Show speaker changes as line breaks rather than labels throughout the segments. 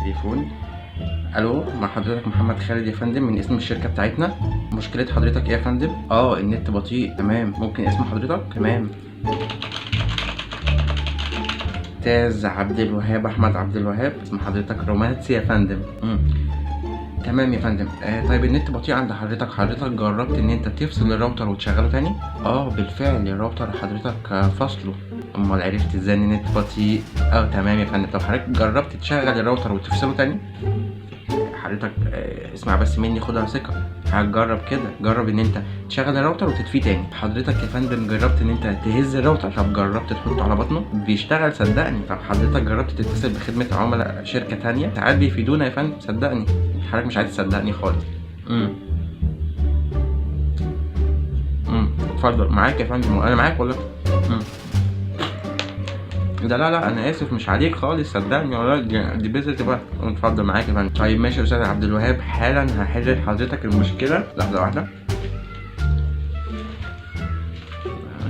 التليفون. الو، مع حضرتك محمد خالد يا فندم من اسم الشركة بتاعتنا. مشكلة حضرتك ايه يا فندم؟ النت بطيء. تمام، ممكن اسم حضرتك؟ تمام. استاذ عبد الوهاب، احمد عبد الوهاب. اسم حضرتك رومانسي يا فندم. تمام يا فندم. طيب النت بطيء عند حضرتك، حضرتك جربت ان انت تفصل الراوتر وتشغله تاني؟ بالفعل الراوتر حضرتك فصله. امال عرفت ازاي ان النت بطيء؟ تمام يا فندم. طب حضرتك جربت تشغل الراوتر وتفصله تاني؟ حضرتك اسمع بس مني، خدها ثقة، هتجرب كده، جرب ان انت تشغل الراوتر وتطفيه تاني. حضرتك يا فندم جربت ان انت تهز الراوتر؟ طب جربت تحطه على بطنه؟ بيشتغل صدقني. طب حضرتك جربت تتصل بخدمة عملاء شركة تانية؟ ساعات بيفيدونا يا فندم صدقني. حضرتك مش عايز تصدقني خالص. امم اتفضل معاك يا فندم، انا معاك والله. ده لا لا انا اسف، مش عليك خالص صدقني والله، دي بزرة بقى. اتفضل معاك يا فندم. طيب ماشي يا استاذ عبد الوهاب، حالا هحل لحضرتك المشكلة. لحظة واحدة.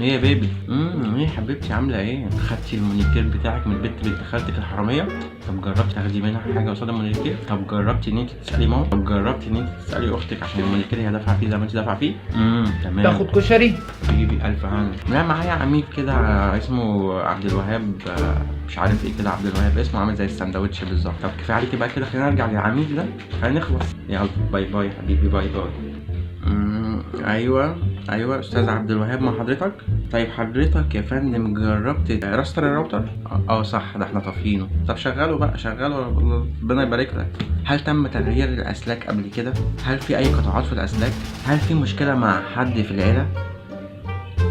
ايه يا baby؟ ايه يا حبيبتي، عامله ايه؟ خدتي المونيكير بتاعك من بنت خالتك الحرامية؟ طب جربتي تاخدي منها حاجة قصاد المونيكير؟ طب جربتي ان انت تسالي ماما؟ طب جربتي ان انت تسالي اختك عشان المونيكير هي دافعه فيه زي ما انت دافعه فيه؟ تمام.
تاخد كشري؟
حبيبي الف هنا. لا معايا عميل كده اسمه عبد الوهاب، مش عارف ايه كده، عبد الوهاب اسمه عامل زي السندوتش بالظبط. طب كفاية عليكي بقى كده، خلينا نرجع للعميل ده، خلينا نخلص. يلا bye bye حبيبي، bye bye. ايوه ايوه استاذ عبد الوهاب مع حضرتك. طيب حضرتك يا فندم جربت restart ال router؟ صح، ده احنا طافيينه. طب شغله بقى، شغله، ربنا يبارك لك. هل تم تغيير الاسلاك قبل كده؟ هل في اي قطعات في الاسلاك؟ هل في مشكلة مع حد في العيلة؟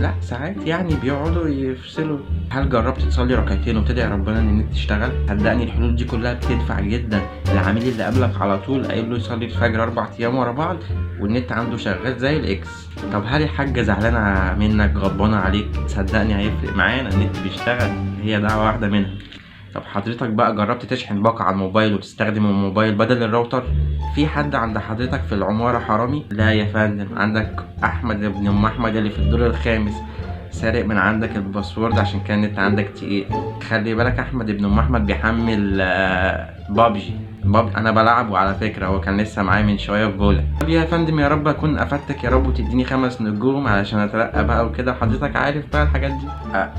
لا ساعات يعني بيقعدوا يفصلوا. هل جربت تصلي ركعتين وتدعي ربنا ان النت تشتغل؟ صدقني الحلول دي كلها بتنفع جدا. العميل اللي قبلك على طول قايل له يصلي الفجر 4 ايام ورا بعض والنت عنده شغال زي الاكس. طب هل الحاجة زعلانة منك، غضبانه عليك؟ صدقني هيفرق معانا، النت بيشتغل، هي دعوه واحدة منها. طب حضرتك بقى جربت تشحن باقة على الموبايل وتستخدم الموبايل بدل الراوتر؟ في حد عند حضرتك في العمارة حرامي؟ لا يا فندم، عندك أحمد ابن أم أحمد اللي في الدور الخامس سارق من عندك ال password عشان كان النت عندك تقيل. خلي بالك أحمد ابن أم أحمد بيحمل بابجي. أنا بلعبه على فكرة، هو كان لسه معايا من شوية في جولة. طب يا فندم يا رب أكون أفدتك يا رب وتديني 5 نجوم علشان أترقى بقى وكده، حضرتك عارف بقى الحاجات دي.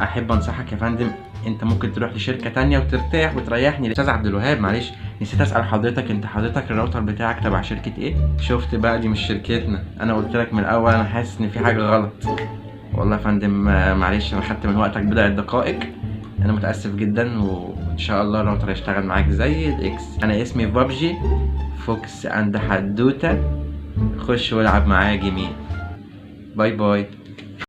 أحب أنصحك يا فندم، انت ممكن تروح لشركة تانية وترتاح وتريحني. استاذ عبد الوهاب معلش نسيت اسأل حضرتك، انت حضرتك الراوتر بتاعك تبع شركة ايه؟ شفت بقى، دي مش شركتنا، انا قلت لك من الاول انا حاسس ان في حاجة غلط. والله يا فندم معلش انا خدت من وقتك بضع دقائق، انا متأسف جدا، وان شاء الله الراوتر هيشتغل معاك زي الاكس. انا اسمي بابجي فوكس and حدوتة، خش والعب معايا جيمين. bye bye.